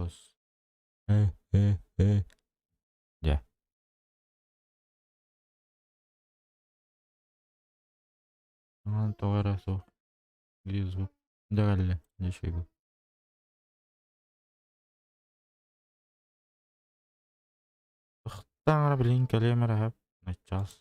Гос. Э, э, э. Дьэ. Тоҕо эрэ суох. Где звук? Дьэ кэллэ. Дьэ үчүгэй бу. Таҥара билигин кэлиэм эрэ сөп. Начаас.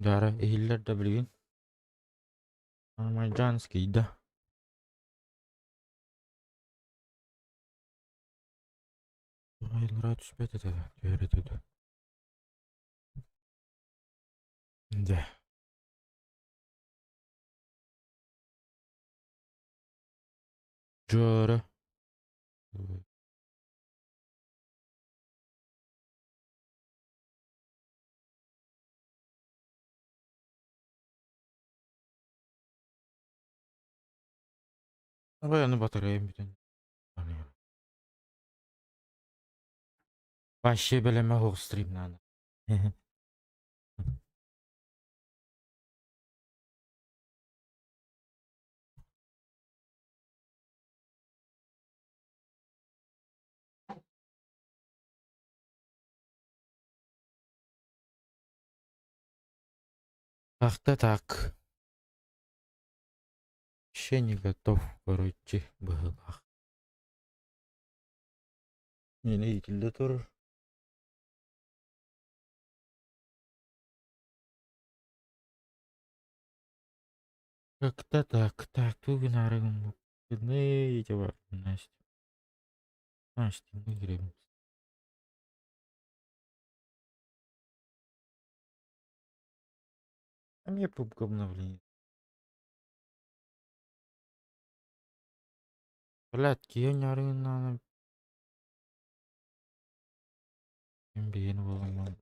Дьаара иһиллэр да билигин. Майдьаанский да. Айылара түспэт этэ, түһэр этэ да. Дьэ. Дьоро. Ой, аны батареям бүтэн. Вообще бэлэмэ суох стримнаан. Как-то так. Вообще не готов, короче, быһыылаах. Миэнэ иитиллэ турар. Как-то так, так, тугун гыммыппыный, Настя. Настя, мы играем. А мне пупка обновление. Блядь, киһи арыгыннаана биһиэн буоламмын.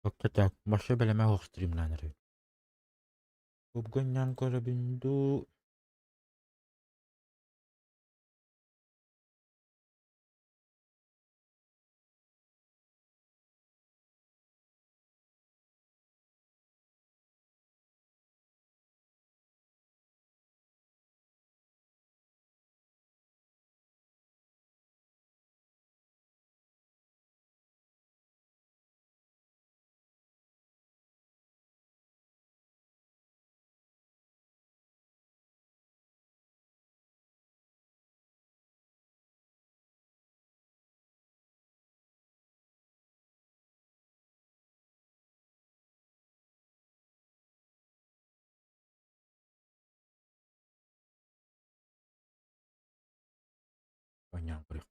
Как-то так, вообще бэлэмэ суох стримнаан эрэбин. Убганньаан көрөбүн дуу. Оонньоон көрүөх.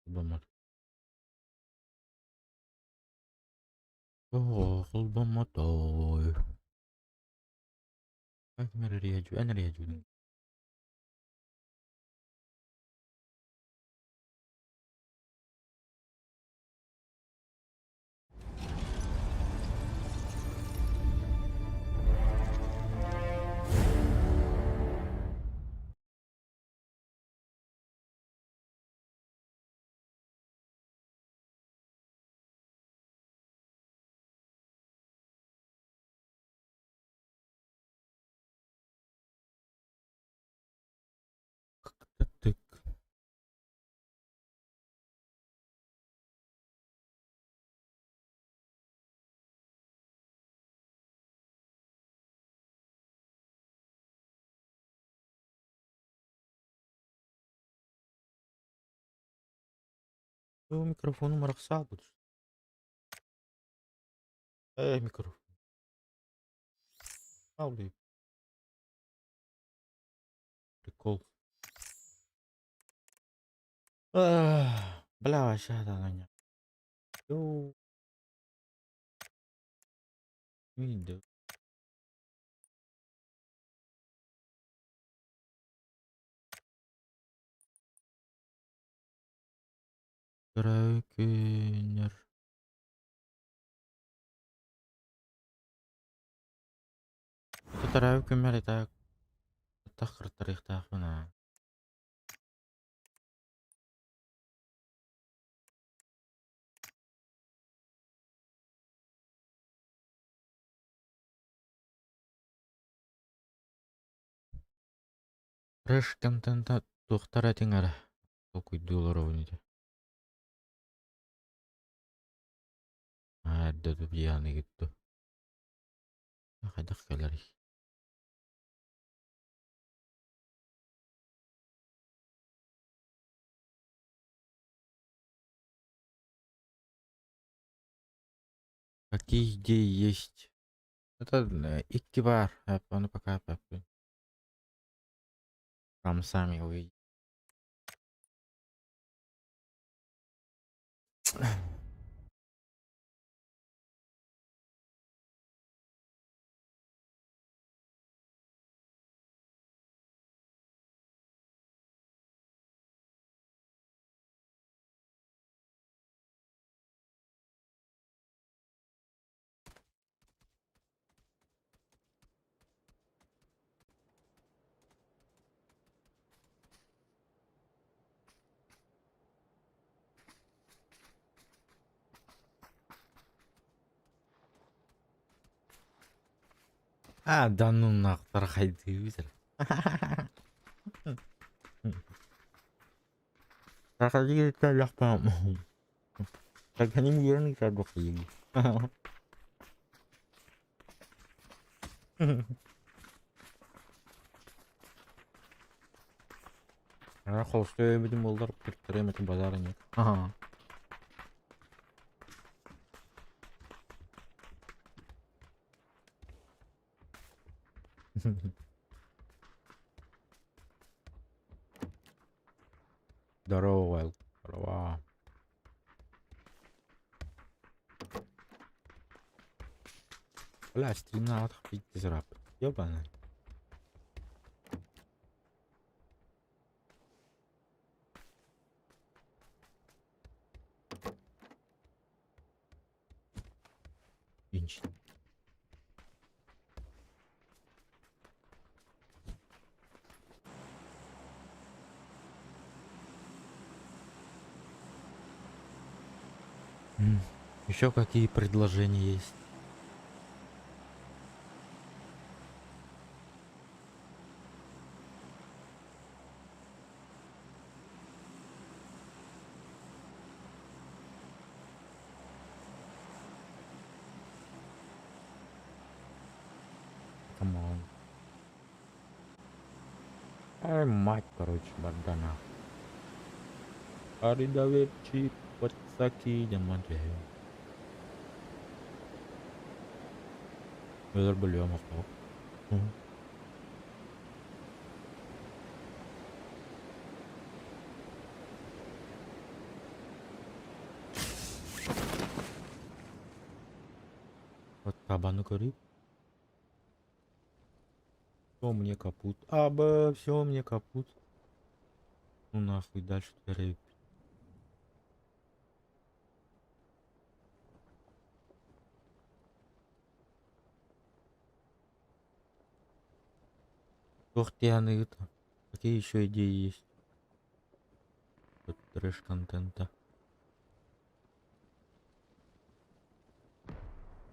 Холбоммот. Оо, холбоммотой. Эн эрэ Тык. Микрофону арахсаабыт. Микрофон. Прикол. Бля, вообще да, Йоу. Да. Кракенер. Төрөөбүт күммэр итак тах кыртарыахтаахпын аа. Фреш контента туохтара этиҥ эрэ толкуйдуу олоробун ити. Аа эрдэ дубьяныгыт дуу. Хайдах кэлэрий? Какие идеи есть? Это икки баар, ону пока Там сами увидите. А, да ну нах, тарахайдыы Холстой эбитим буоллар кыртарыам этим базар нет. Здорово, Вайл. Здорово. Бля, стримна пиздец рап. Ёбаный. женщин. Еще какие предложения есть? Come on. Ай, мать, короче, Богдана. Arrivederci, пацаки, диэн Өлөр бөлүөм охтоо. Вот кабаны көрүй. Все мне капут. А, б, все мне капут. Ну нахуй, дальше теперь. Туох диэн Какие еще идеи есть? Тут трэш контента.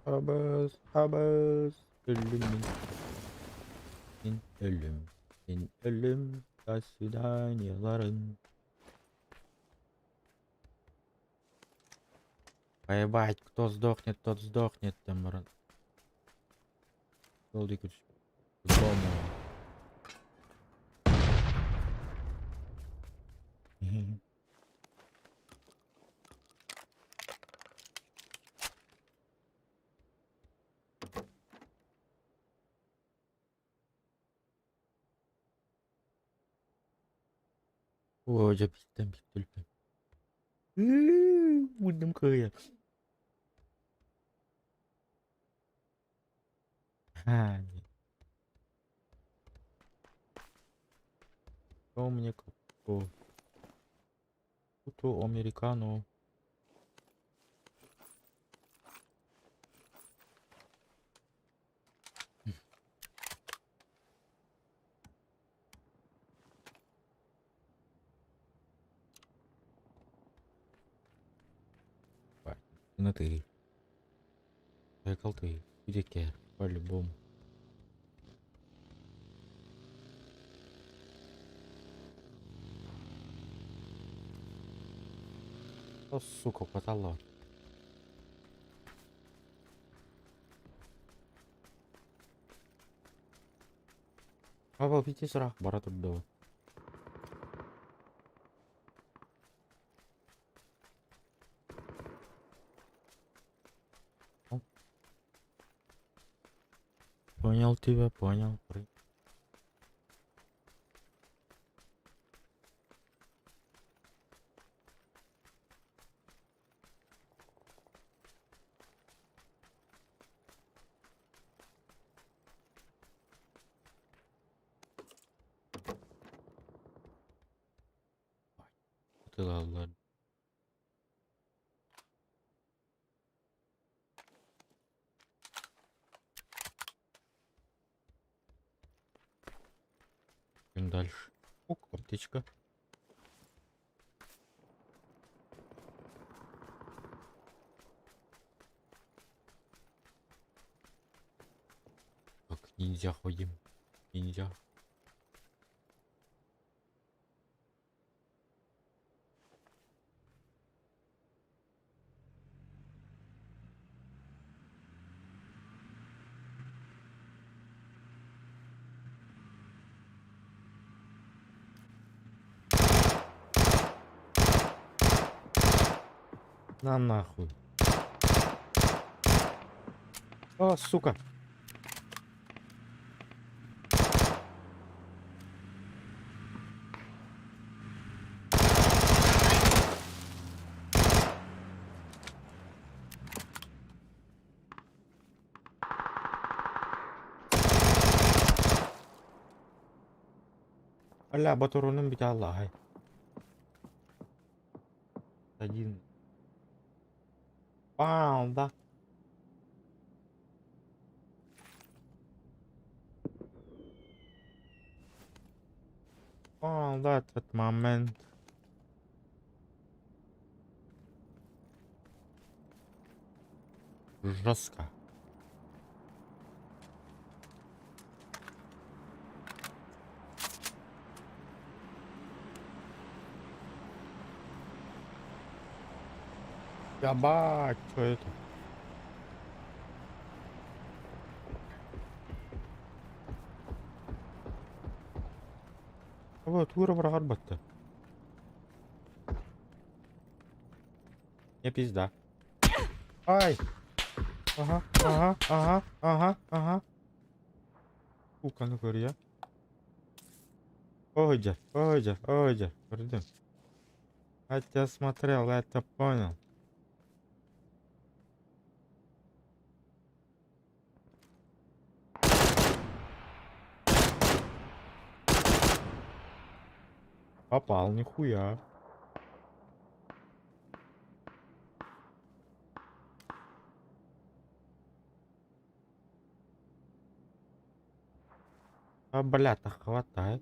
Абас, абас, өллүм мин. Мин өллүм. Мин өллүм. До свидания,ларын. Поебать, кто сдохнет, тот сдохнет там. Ол диэки Дома. Оо, дьэ бииртэн биир түлпэ. Муннум кыайа. Что мне какого? Путу американо. На ты. Ты. Где По-любому. О, сука, потолок. Павел, пяти срах, бара турда. Понял тебя, понял. Тылаллар. Идем дальше. Ок, аптечка. Как ниндзя ходим. Ниндзя. На нахуй. О, сука. Бля, батуруным бит Аллах. Один. Паунда. Понял, да, этот момент. Жестко. Ебать, что это? Вот, тура быраҕар батта. Не пизда. Ай! Ага, ага, ага, ага, ага. Куканы көрүө. Ойдер, ойдер, ойдер. Көрдүм. Я тебя смотрел, я тебя понял. Попал, нихуя. А, бля, так хватает.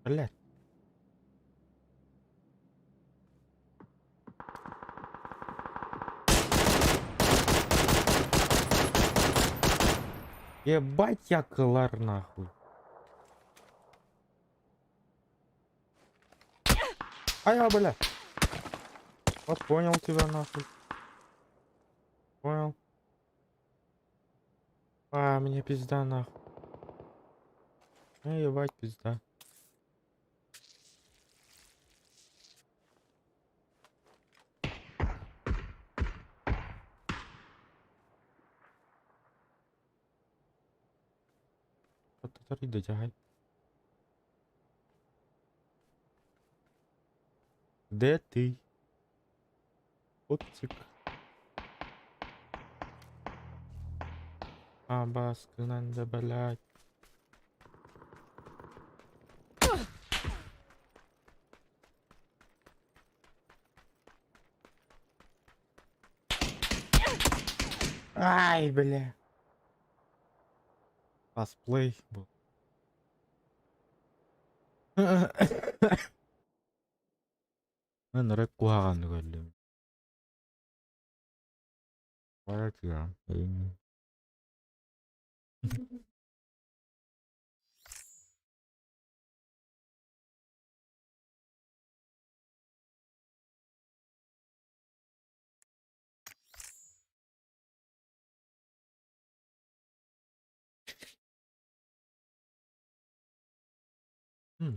Блядь. Ебать я кылар нахуй. А я, бля. Вот понял тебя нахуй. Понял. А, мне пизда нахуй. Ну ебать пизда. Дотягай. Де ти? Отцик. Абаскынанды, блядь. Ай, бля. Косплей был. Мен рэп куһаҕаны көрдүм.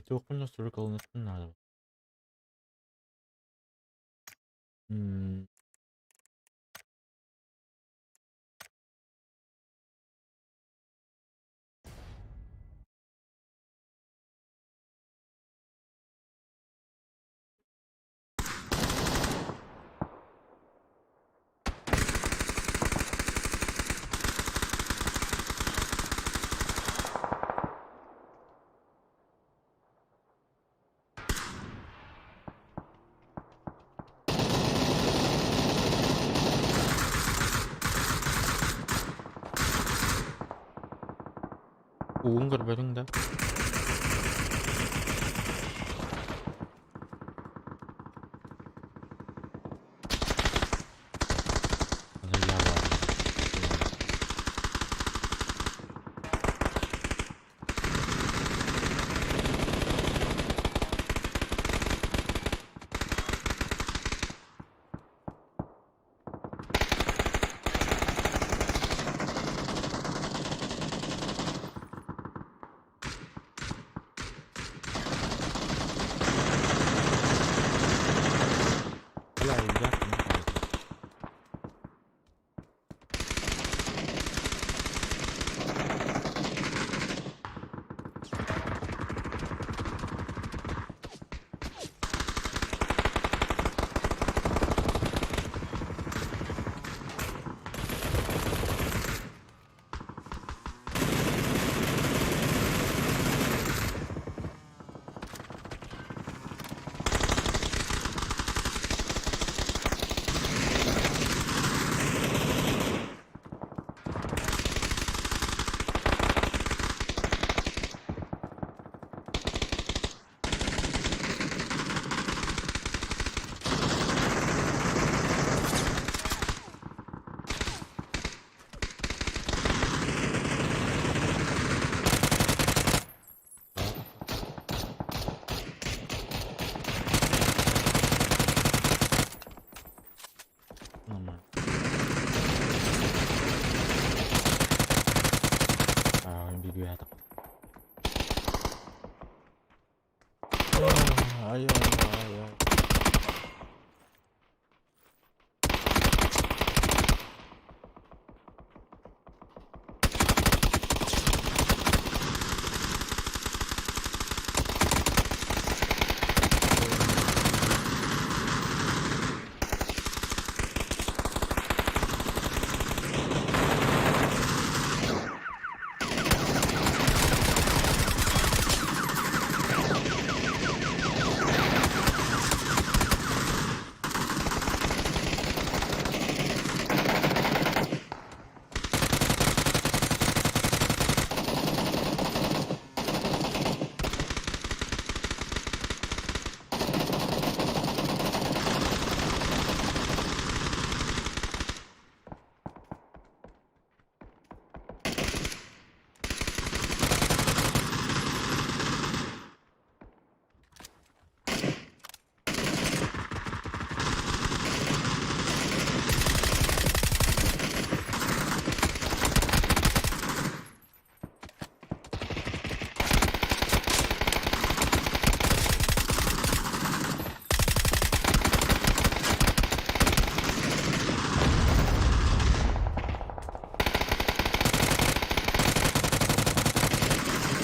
Туохпун настройкаланыахпын наада. Угун көрбөтүҥ да? Аны я баар. Ай ай ай ай.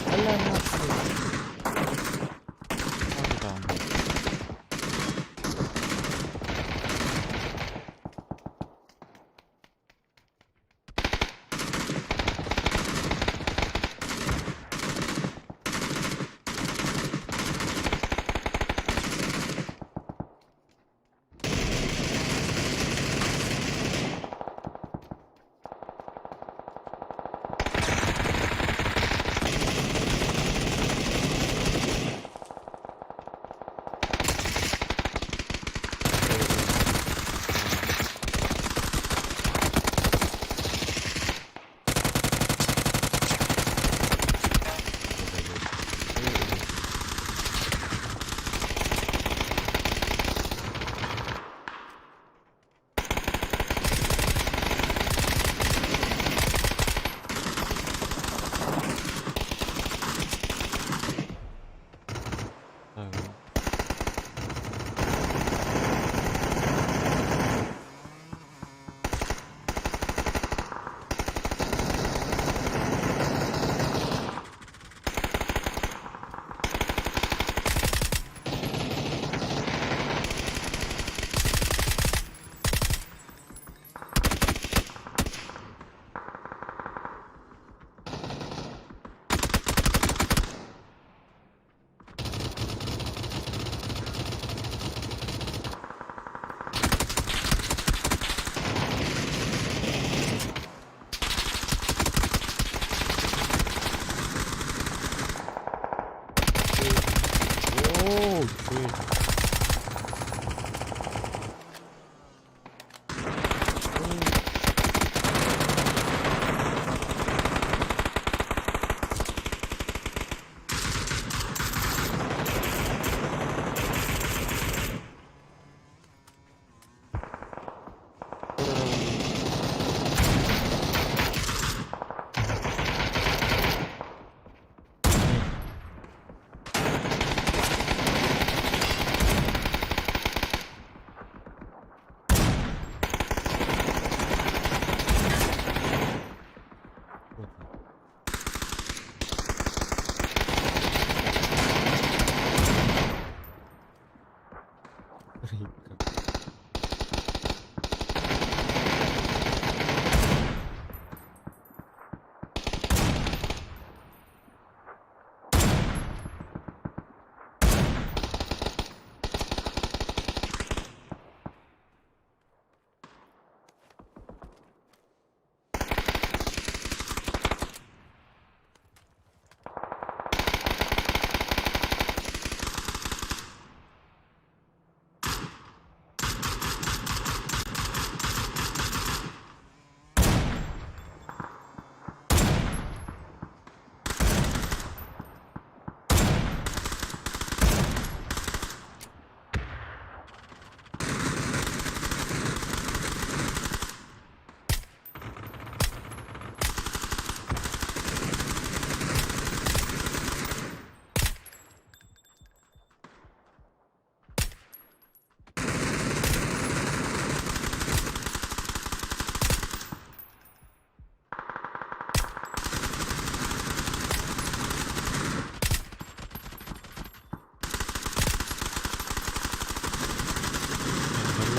Бля, нахуй. Там. Так. Оо, үчүгэй.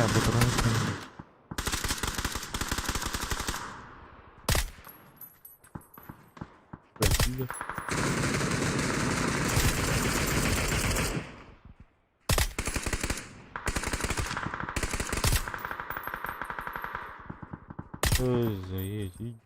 Бля, ботурун Спасибо. Заедь.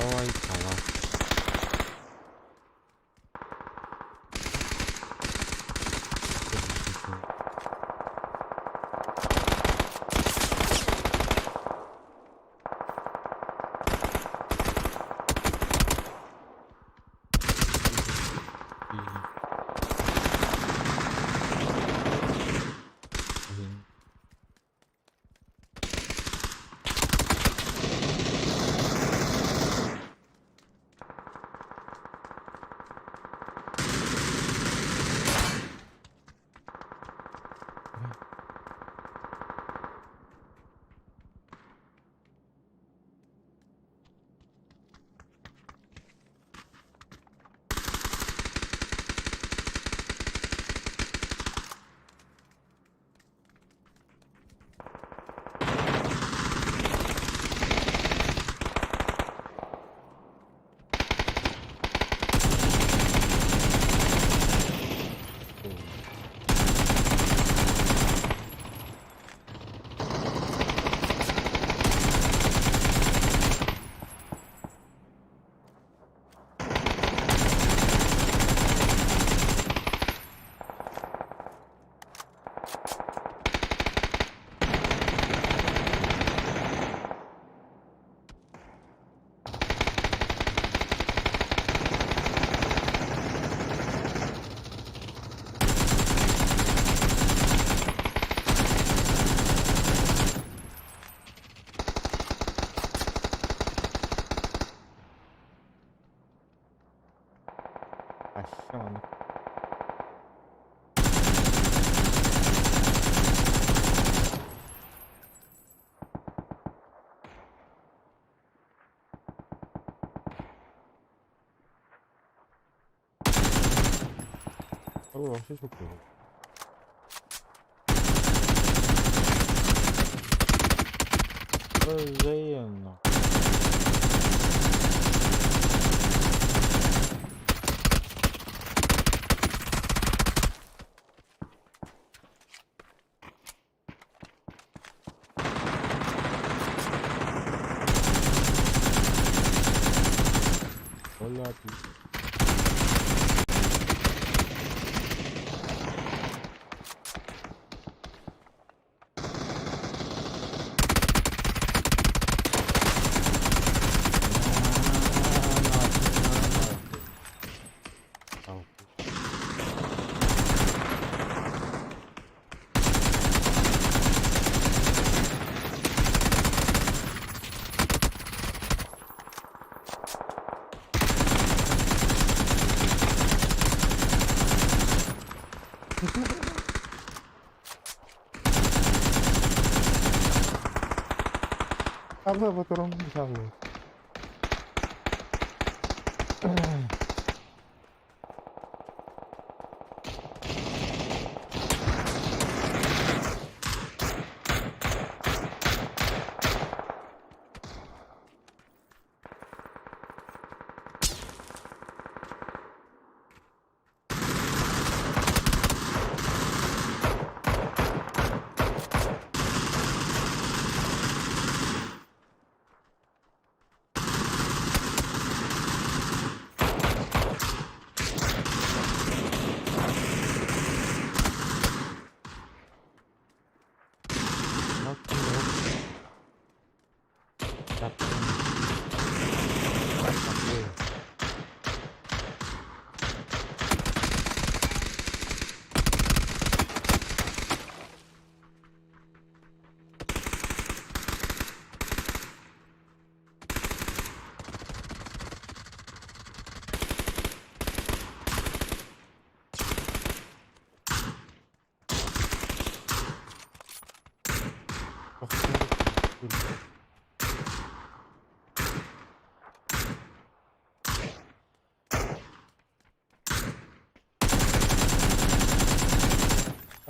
Ой, кала. Блин. Ашан. Abi вообще çok güzel. Взаимно. Hola, Abla bakalım inşallah.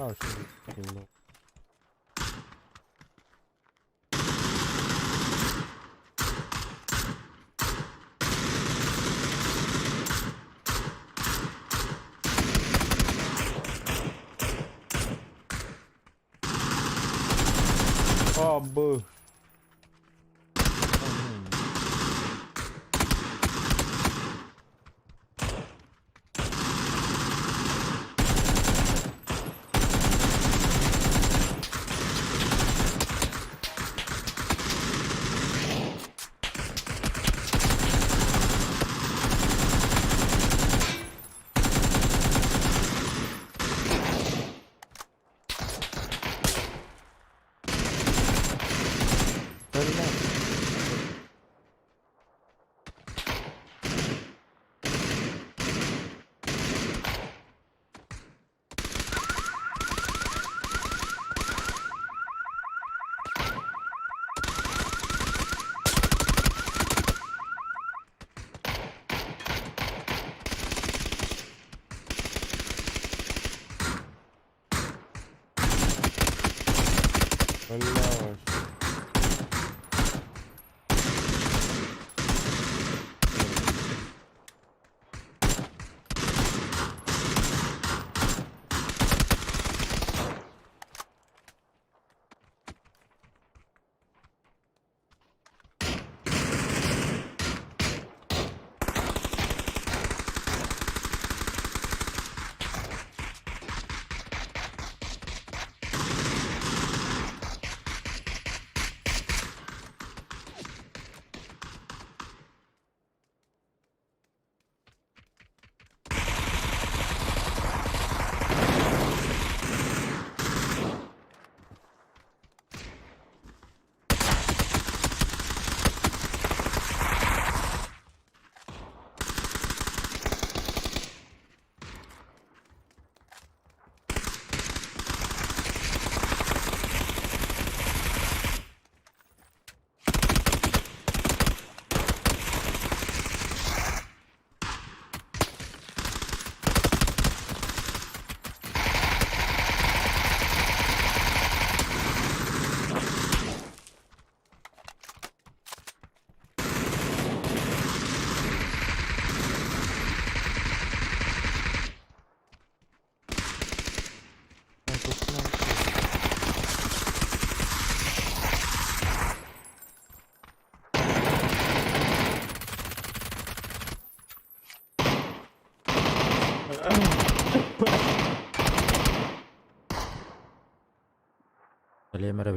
А, что? А, Б. Бля.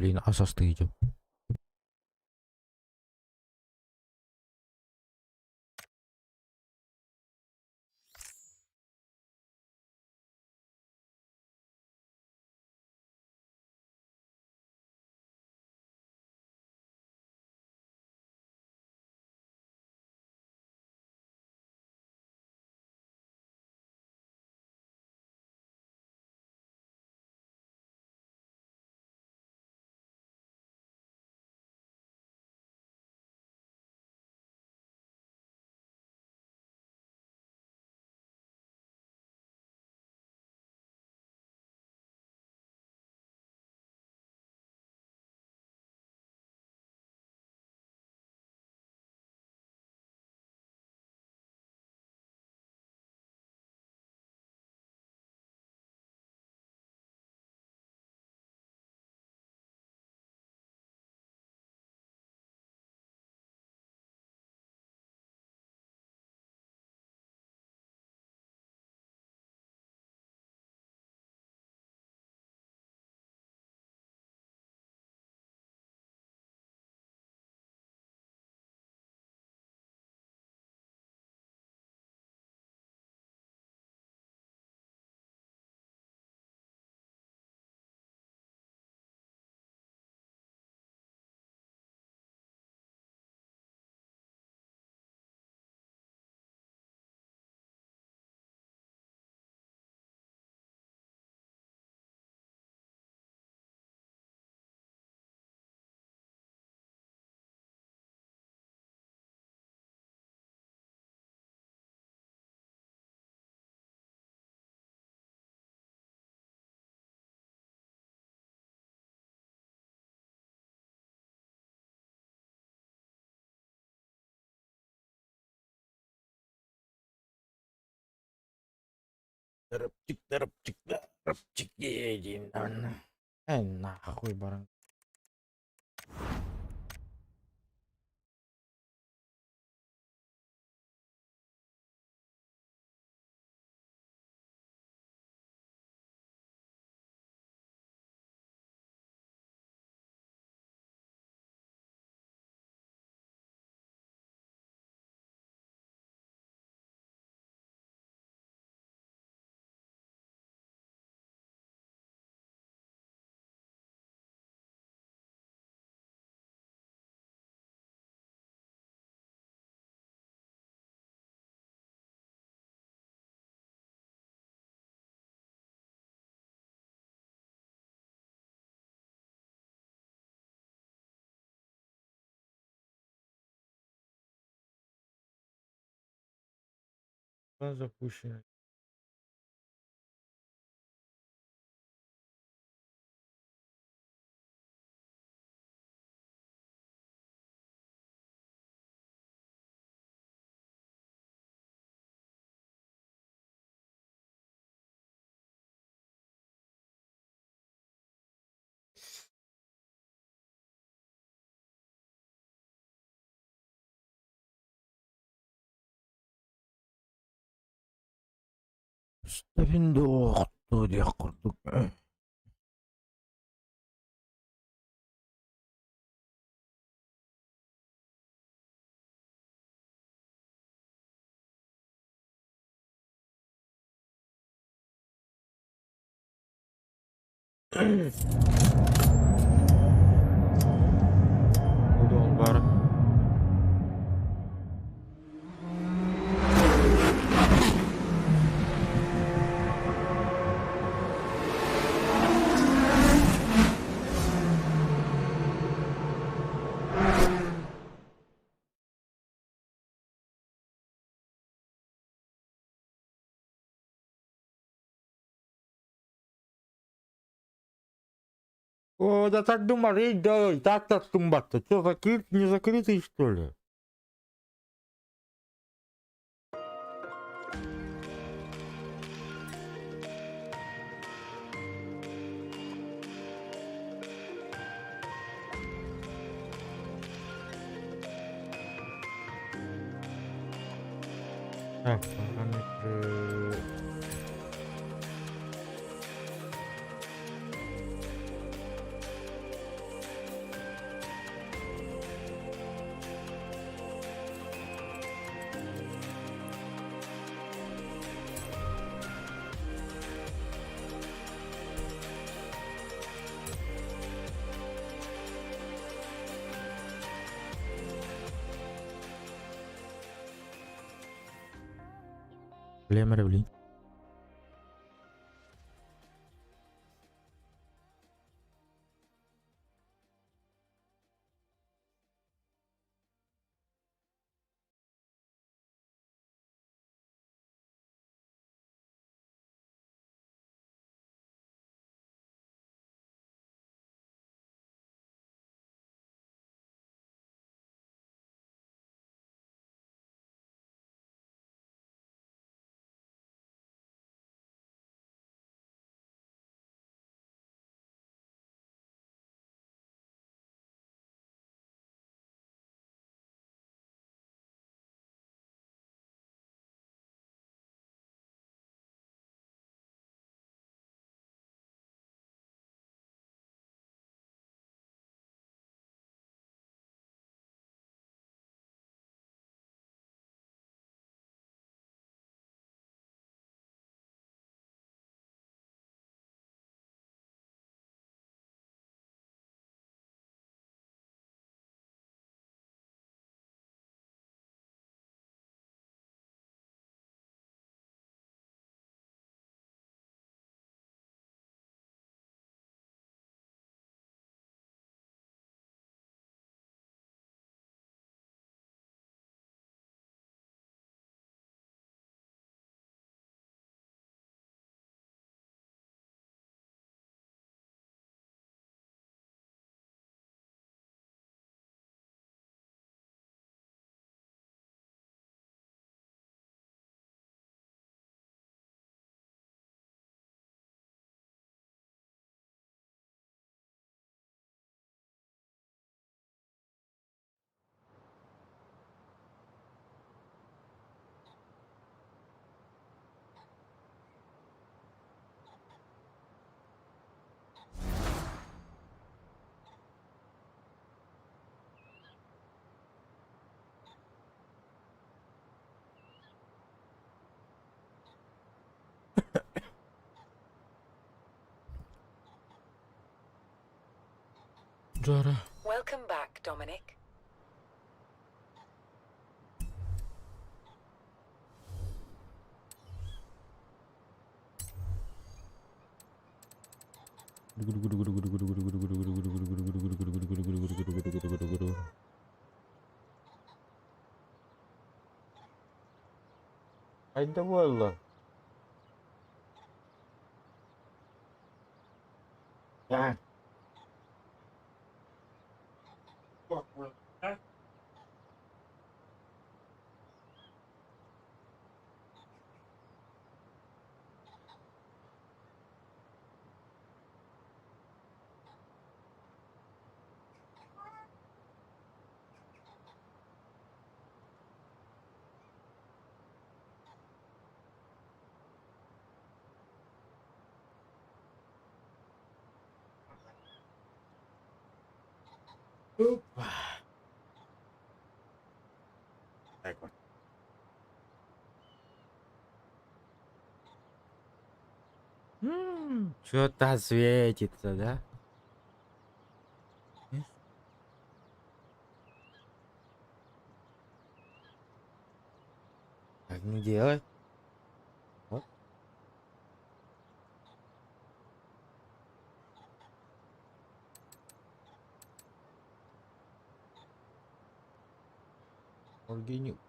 Блин, асастыйдым. Тарапчик, тарапчик, тарапчик, диэн. Нахуй баран. Запущено. Диэх курдук. Удон бар. О, да так думали, да, и так так тумбат-то. Что, закрыт, не закрытый, что ли? Так, параметры. Блин. Дьара. Welcome back, Dominic. Хайда буолла? А. Опа. Так вот. Что-то светится, да? Так не делай. Вот. Органикус.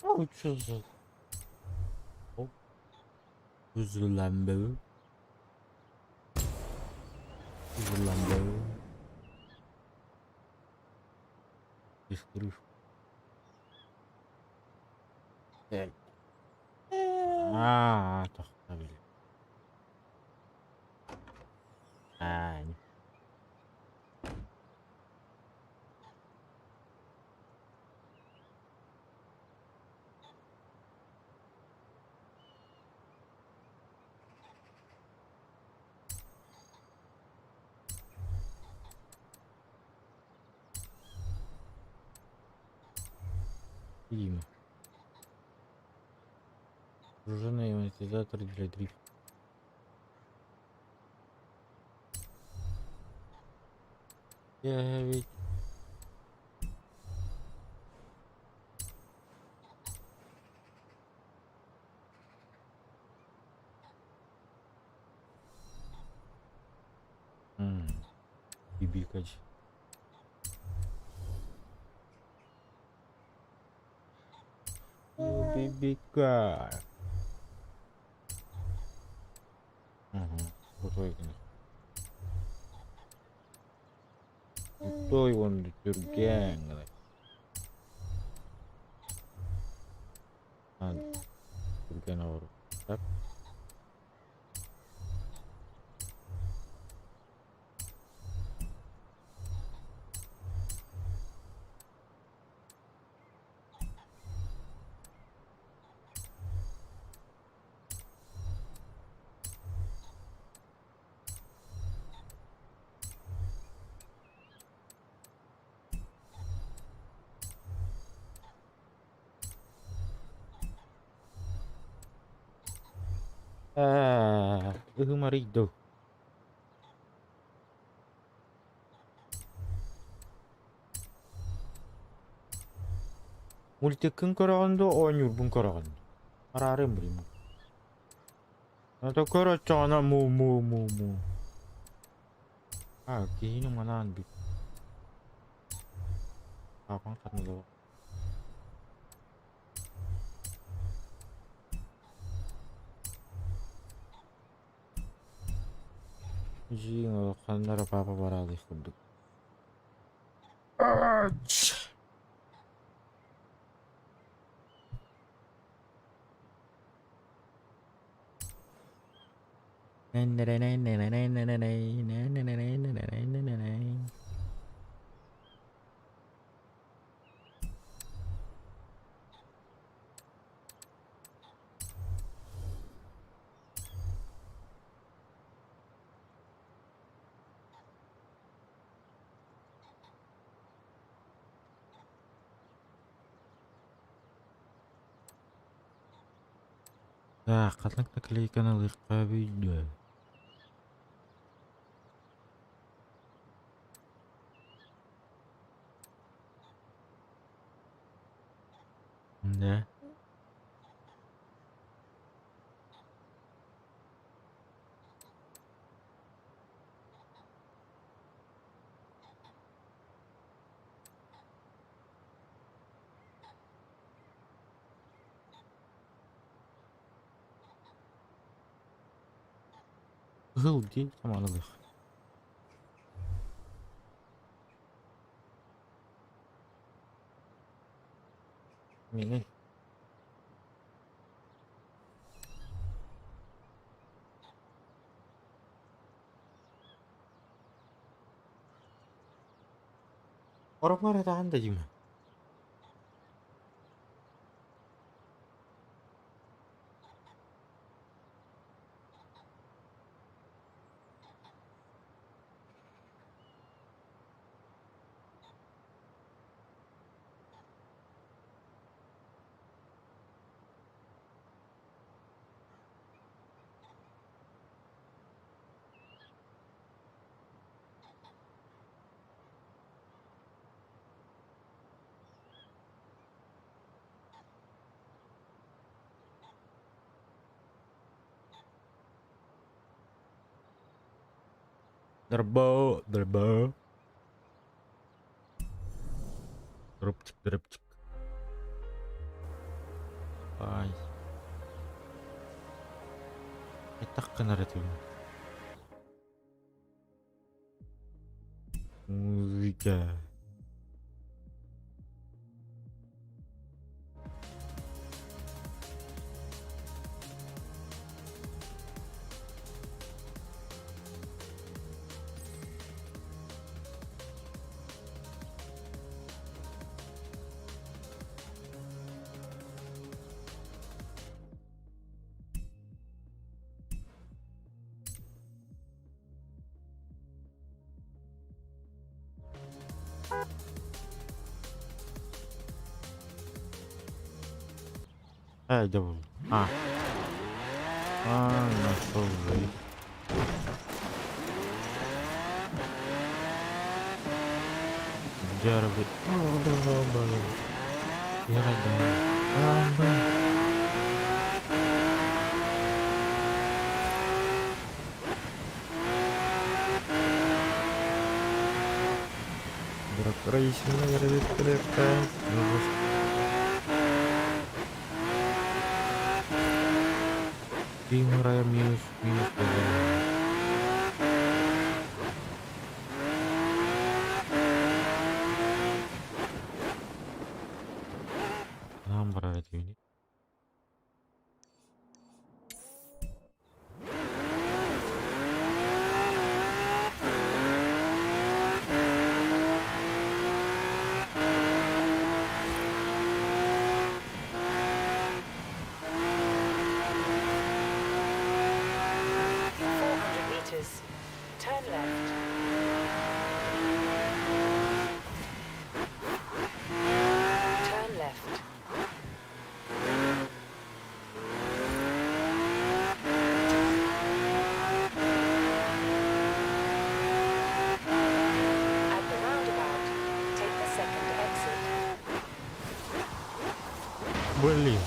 Ой, что за... Оп. Huzurlandı. Huzurlandı. Без крышку. Аа, тохтобил. Аань. Видимо. Пружинный амортизатор для дрифта. Я ведь... Бибикать. Бибика. Угу. Крутой гына. Крутой он түргэн гына. А, түргэн оҕоро. Так. Аа, ыһымарый дуу. Мультиккын көрөҕүн дуо, оонньуурбун көрөҕүн дуу? Араарыам билим. Это көрөччөҕүнэ му-му-му-му. А, киһини манаан бүт. Аапан хатылыга. Дьиҥ ханна эрэ папа бараалыах курдук. Так, ханнык наклейканы ылыахха бүйдүө. Да. Кыһыл дии самаалыах. Мини. Ороҥҥор ытаан да дьиҥэ. Дорбоо, дорбоо. Дропчик, дропчик. Ай. Хайдах гынар этибин? Музыка. Э, где был? А. А, нашел жизнь. Дярбы. Минус, минус, Нам брать юнит. In 400 meters, turn left. Turn left. At the roundabout, take the second exit. Блин.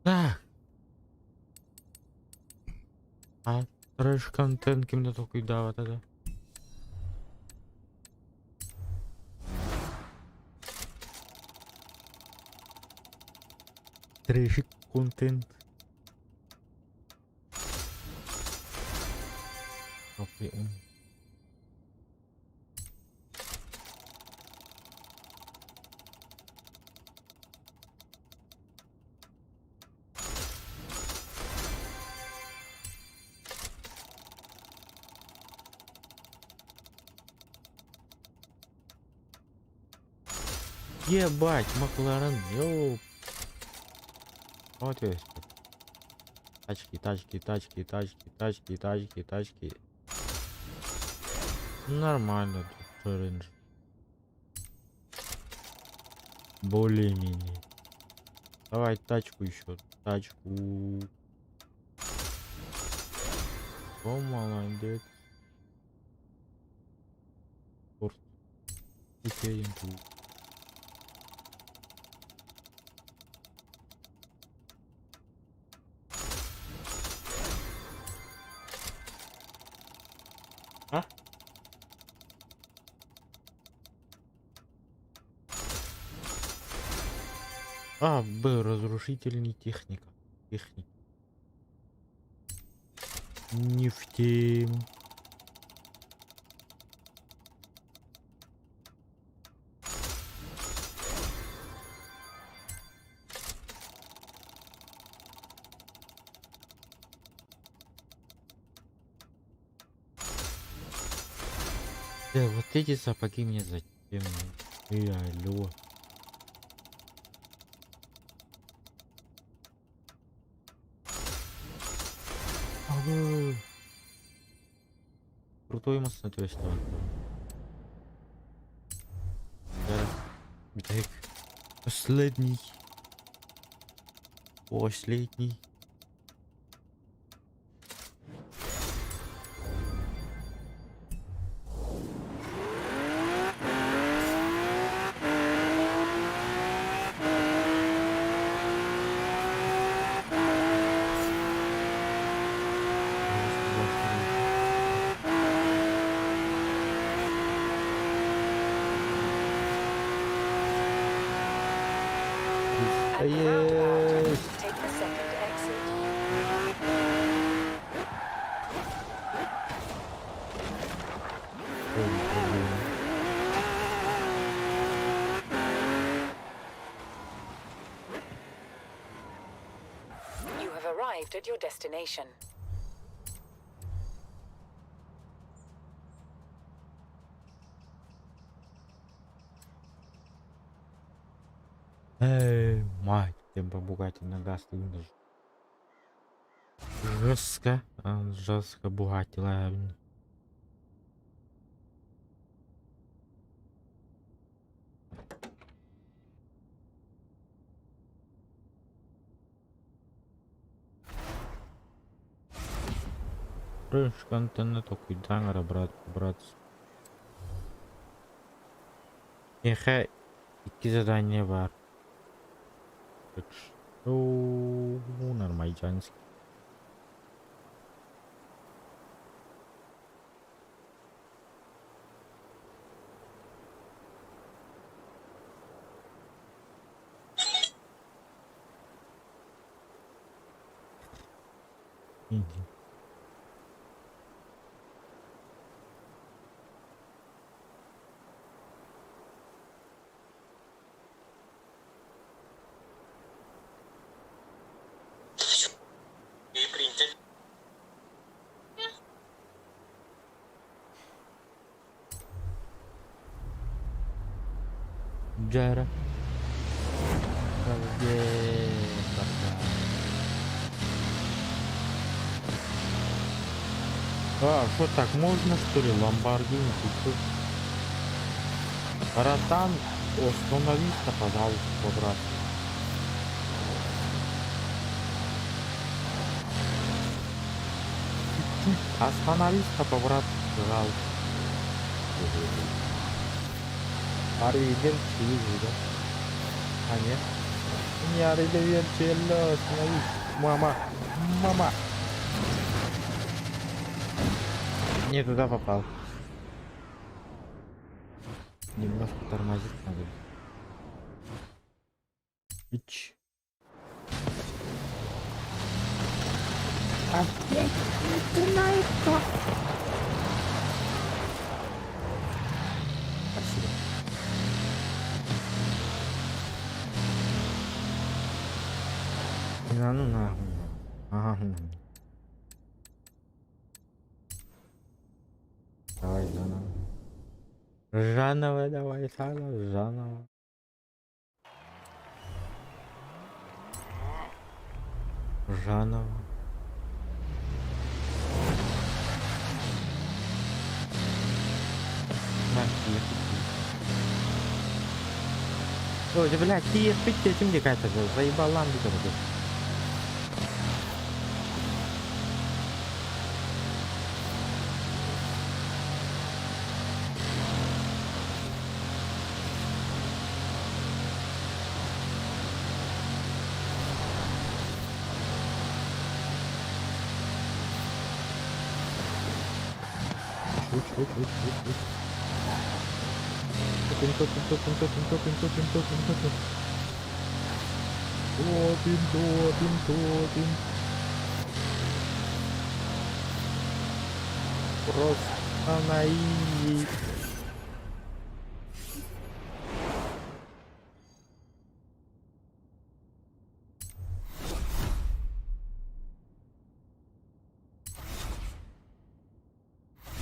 Так. А трэш-контент ким да толкуйдаабата да. Трэш контент. Copy. Ебать, Макларен, ёп. Вот весь. Тачки, тачки, тачки, тачки, тачки, тачки, тачки. Нормально тут рейндж. Более-менее. Давай тачку еще. Тачку. О, молодец. Спорт. Окей, тут. А? А, Б, разрушительный техника. Техник. Не в тему. Да, вот эти сапоги мне зачем? Эй, алло. Алло. Крутой мост на той стороне. Да. Так. Последний. Последний. At the roundabout, Есть. take the second exit. Ой, проблема. You have arrived at your destination. Эй, мать, темпа Бугатти на газ ты Жестко, жестко Бугатти ладно. Фреш контент толкуйдаан брат, брат. Миэхэ икки задание баар. Так что нормальчанский. Иди. Дьэ. Где тогда? А, что так можно, что ли? Ламборгини, ты чё? Братан, остановись-то, пожалуйста, брат. Чуть-чуть остановись-то, брат, пожалуйста. Arrivederci, да? А, нет? Не arrivederci, алло, остановись. Мама, мама. Не туда попал. Немножко тормозить надо. Ич. Опять начинается. Спасибо. Да ну нахуй. Ага. Ну. Давай заново. Заново давай, заново, заново. Жанова. Ой, блядь, ты этим где какая-то заебал ламбу. Uç uç uç uç uç. Топим, топим, топим, топим, топим, топим, топим, топим. Топим, топим, топим. Просто на изи.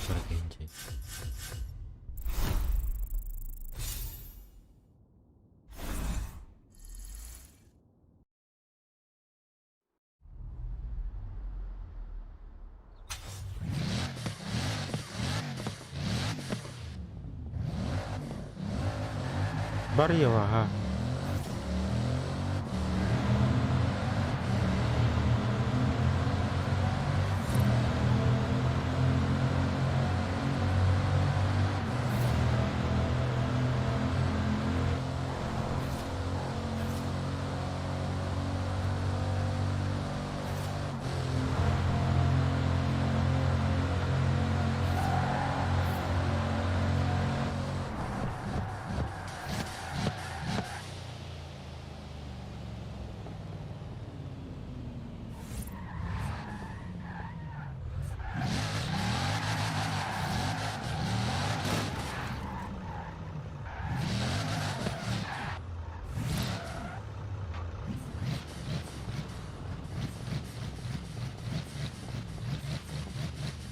Прокиньте. Барьева, ага.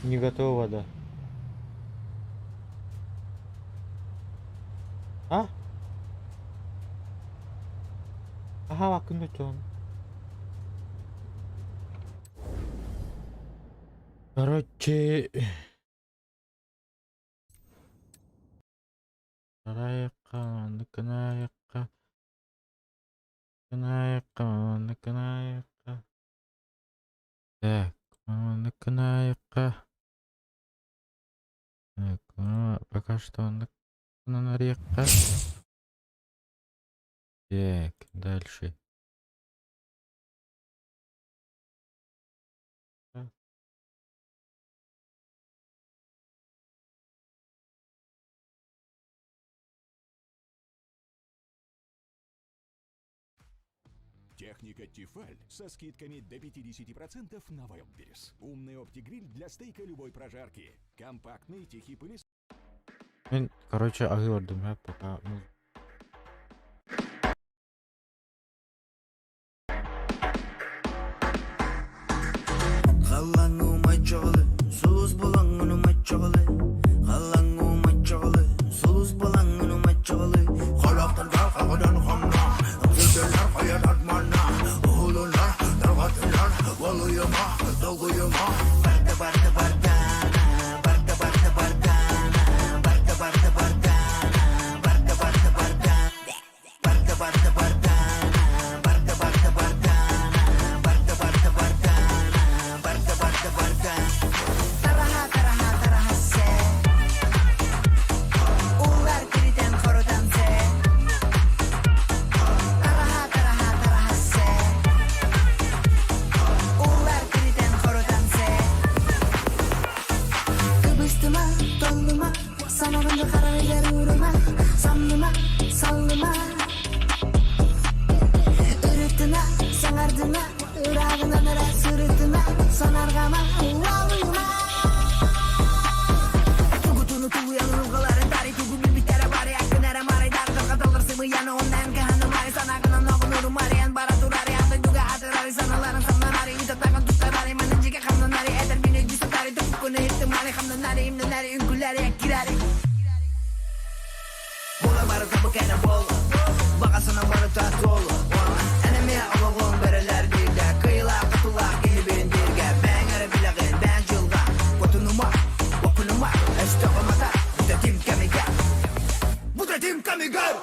Не готова, да. А? Ага, күнүтөн. Короче, Арайыкка, манныкынайыкка. Кынайыкка, манныкынайыкка. Так, манныкынайыкка. Так, ну, пока что нарекка. Так, дальше. Техника Тефаль со скидками до 50% на Wildberries. Умный оптигриль для стейка любой прожарки. Компактный тихий пылесос. Мен, короче, аһыы я пока, ну, кэмигэр!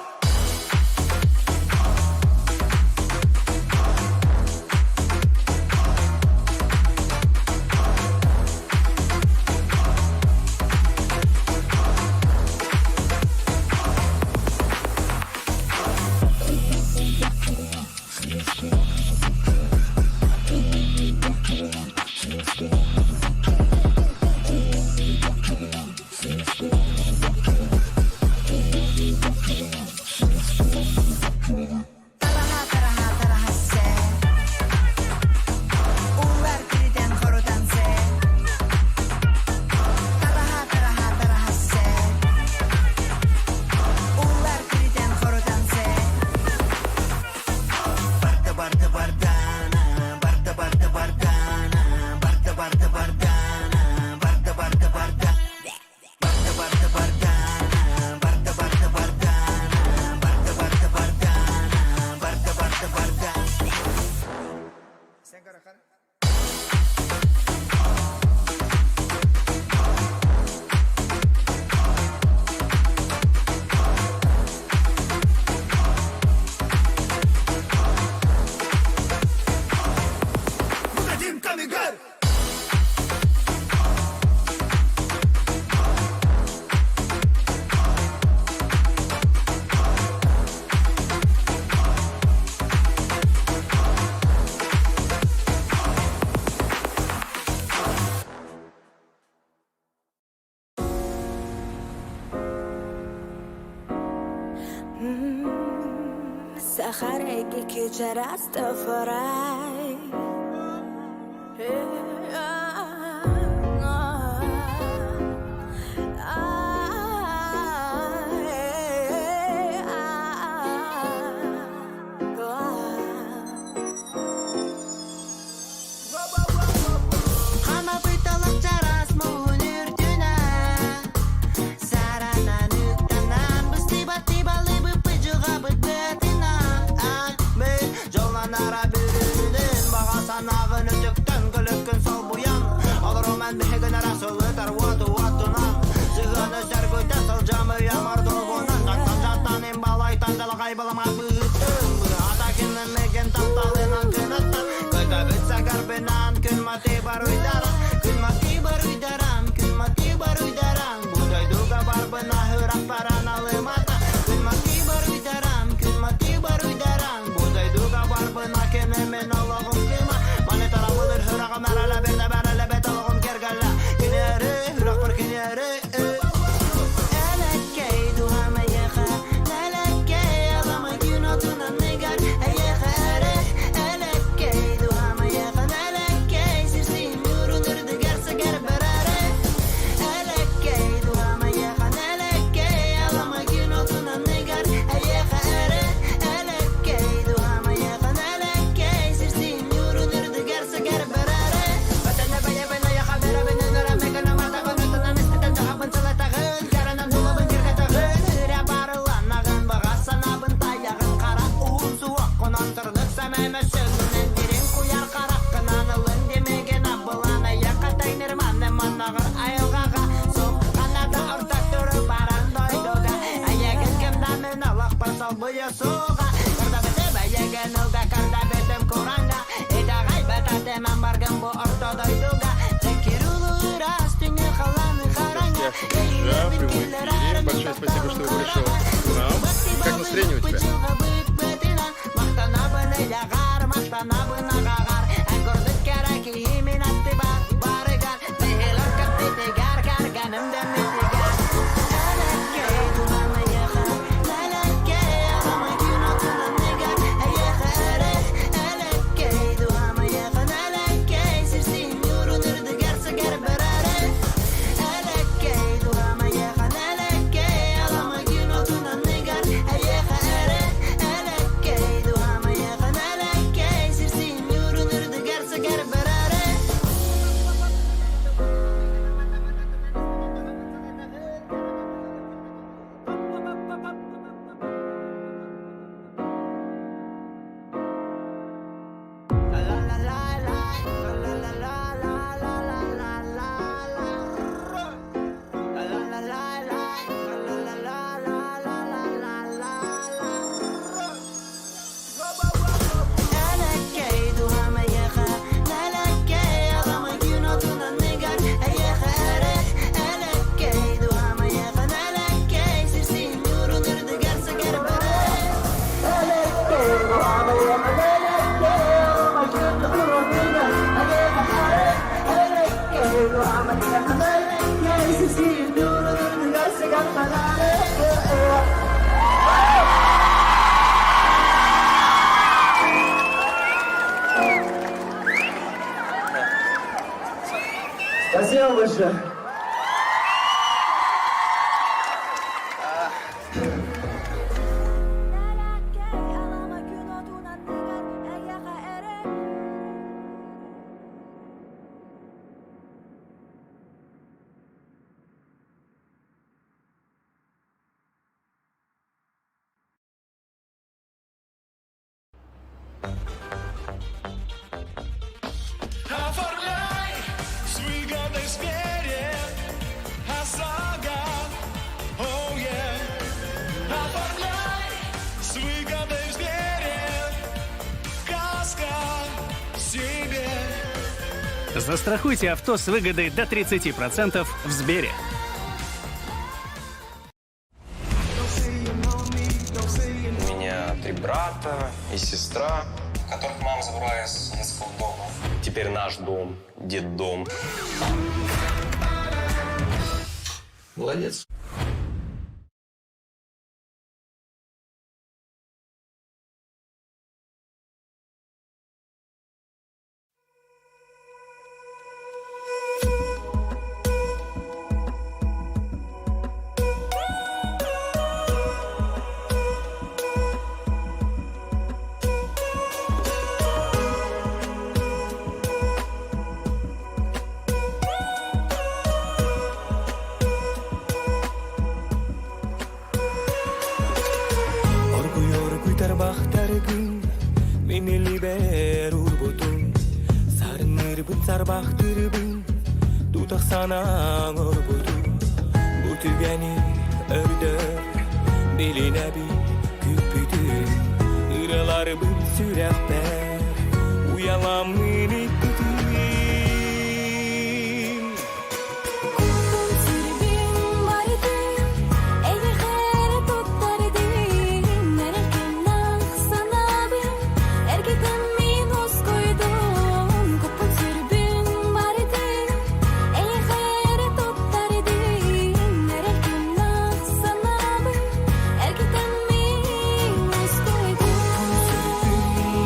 Тараһа, тараһа, тараһа Улар тиритэн хорутан сэ Тараһа, тараһа, тараһа Улар тиритэн хорутан сэ Барда, барда, бардана, барда, барда, бардана, барда, барда, бардана, барда, барда, барда, барда, барда, бардана, барда, барда, бардана, барда, барда, бардана, барда, барда, барда. Букадин кэмигэр! Сахарайки Растафарай. Хамабыт чараас муҥун үрдүнэн Саранан үктэнэн быстыбат тибалыбыт дьылҕабыт быатынан Мин дьоллонара бүрүнүн баҕа санааҕын үтүктэн көлөккүн солбуйан Олоруман биһигин эрэ сылытар уоту уотунан Сыһыаны сөргүтэ сылдьамы ямар долгунан Жаттан жаттан имбалайтан жалағай балама быһыттын Быһата кинемеген тапталынан кынаттан Көтөбүт сагарбынан күн мати баруйдаран Күн мати баруйдаран, күн мати баруйдаран Бу дойдуга барбына хүрах баран алымата Күн мати баруйдаран, күн мати баруйдаран Бу дойдуга барбына кенемен олоҕум кыма Маны тарабылыр хүрагым әрәлә берде бәрәлә бет олоҕум кергәлә Кинери, хүрах бар кинери. Элэккэй дууһам эйиэхэ нэлэккэй Аламай күн отунан ыгар эйиэхэ эрэ Элэккэй дууһам эйиэхэ нэлэккэй Сир ньуурун үрдүгэр сэгэр бэрэрэ Элэккэй дууһам эйиэхэ нэлэккэй Аламай күн отунан ыгар эйиэхэ эрэ Элэккэй дууһам эйиэхэ нэлэккэй Сир ньуурун үрдүгэр сэгэр бэрэрэ Батана бая бана яха бера бена нара мегана матагын отунан истетен жахабын сылатагын Каранан хулабын киргатагын Үрэ барыланагын баға санабын таягын Қара уун суаққынан сырдык самай мәшігінен Дерен куяр қараққынан ылын демеген абылан Аяққа тайнырманы манағыр айылғаға Соқ қанада ортақ тұрып баран дойдуға Аяғын кімдамын алақ бар сол бұйы суға Карда бітіп аяғын ұлда карда бітім куранға Идағай бататеман баргын бу орто дойдуға Текирулу ырас түнгі қаланы қараңа Друзья, в прямом эфире. Большое спасибо, что пришел к нам. Как настроение у тебя? Спасибо большое. Оформляй с выгодой в сфере ОСАГО, oh yeah. Оформляй с выгодой в сфере КАСКО себе. Застрахуйте авто с выгодой до 30% в Сбере. У меня три брата и сестра, которых мама забрала из детского дома. Теперь наш дом, детдом. Молодец. Оргуй оргуй тарбахтаргын Мен илибер урбутун Сарынырбын сарбахтырбын Тутах санаң орбутун Бу түгэни өрдөр Билинэбин күппүтүн Ыраларбын сүрэхпэр Уяламмын иппитим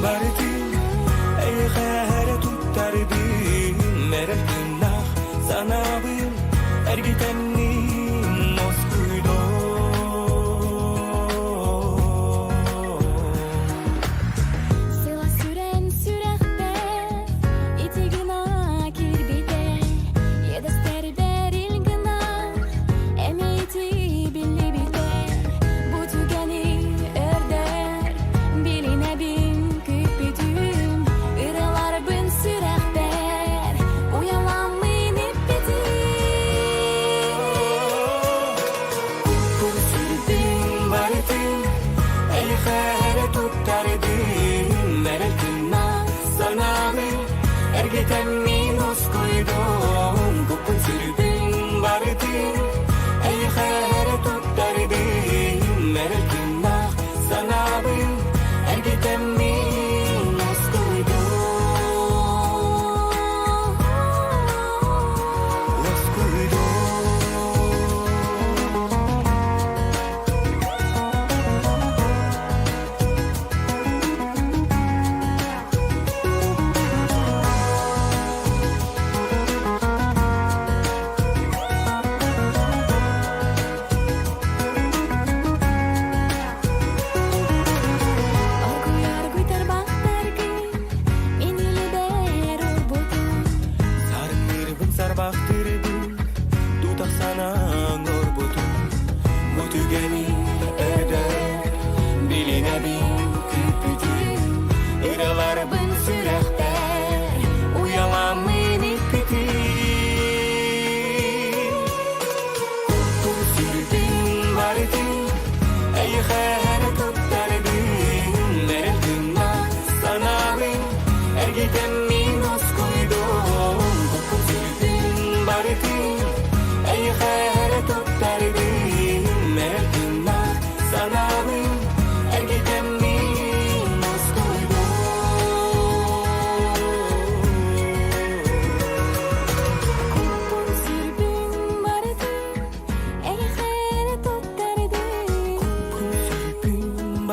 Барытын эйиэхэ эрэ туттардым Эрэл күннэх санаабын эргитэммин уоскуйдум Сыла сүрэн сүрэхпэр ити гына киирбитэ Иэдэстэрбэр ил гына эмиэ ити биллибитэ Бу түгэни өрдөр билинэбин күүппүтүм Ыраларбын сүрэхпэр уйаламмын иппитим Сүрбүн барытын эйиэхэ эрэ туттардым Эрэл күннэх санаабын эргитэммин уоскуйдум Куппун сүрбүн барытын эйиэхэ эрэ туттардым Эрэл күннэх санаабын эргитэммин уоскуйдум Уоскуйдум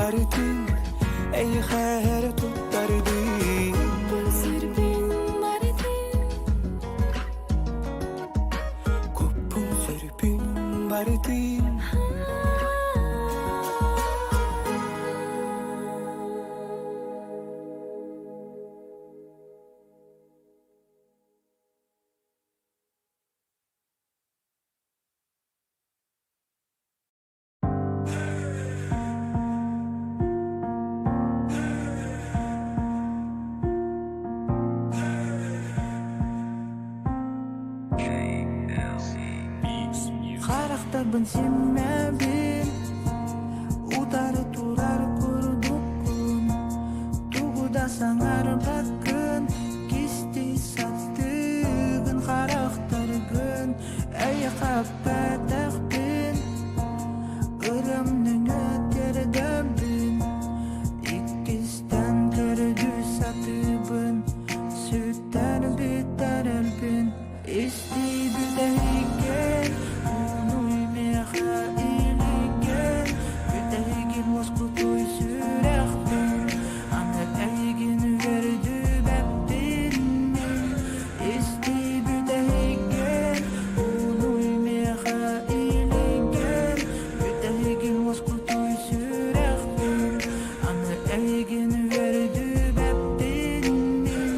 барытын Эйиэхэ эрэ туттардым Куппун сүрбүн барытын Куппун сүрбүн барытын Харахтарбын симмэбин Утары турар курдуккун Тугу да саҥарбаккын Кистии сатыыгын харахтаргын Эйэхэ эппэтэхпин Ырам нөҥүө тиэрдэбин Иккистэн көрдүү сатыыбын Сүтэр бүтэрэлбин Истии бүтэһигин Уунуй миэхэ илигин Бүтэһигин уоскутуй сүрэхпин Аны эйигин үөрдүбэппин мин Истии бүтэһигин Уунуй миэхэ илигин Бүтэһигин уоскутуй сүрэхпин Аны эйигин үөрдүбэппин мин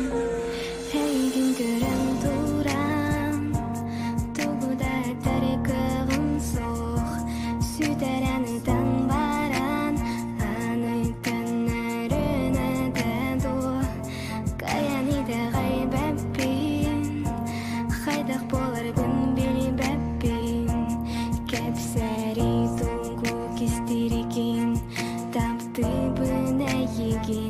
Эйигин көрөн туран Тугу да этэр кыаҕым суох Сүтэрэн ытан баран Аны төннөрүн этэ дуо Кыайан итэҕэйбэппин Хайдах буоларбын билбэппин Кэпсээри тугу кистииргин Таптыыбын эйигин.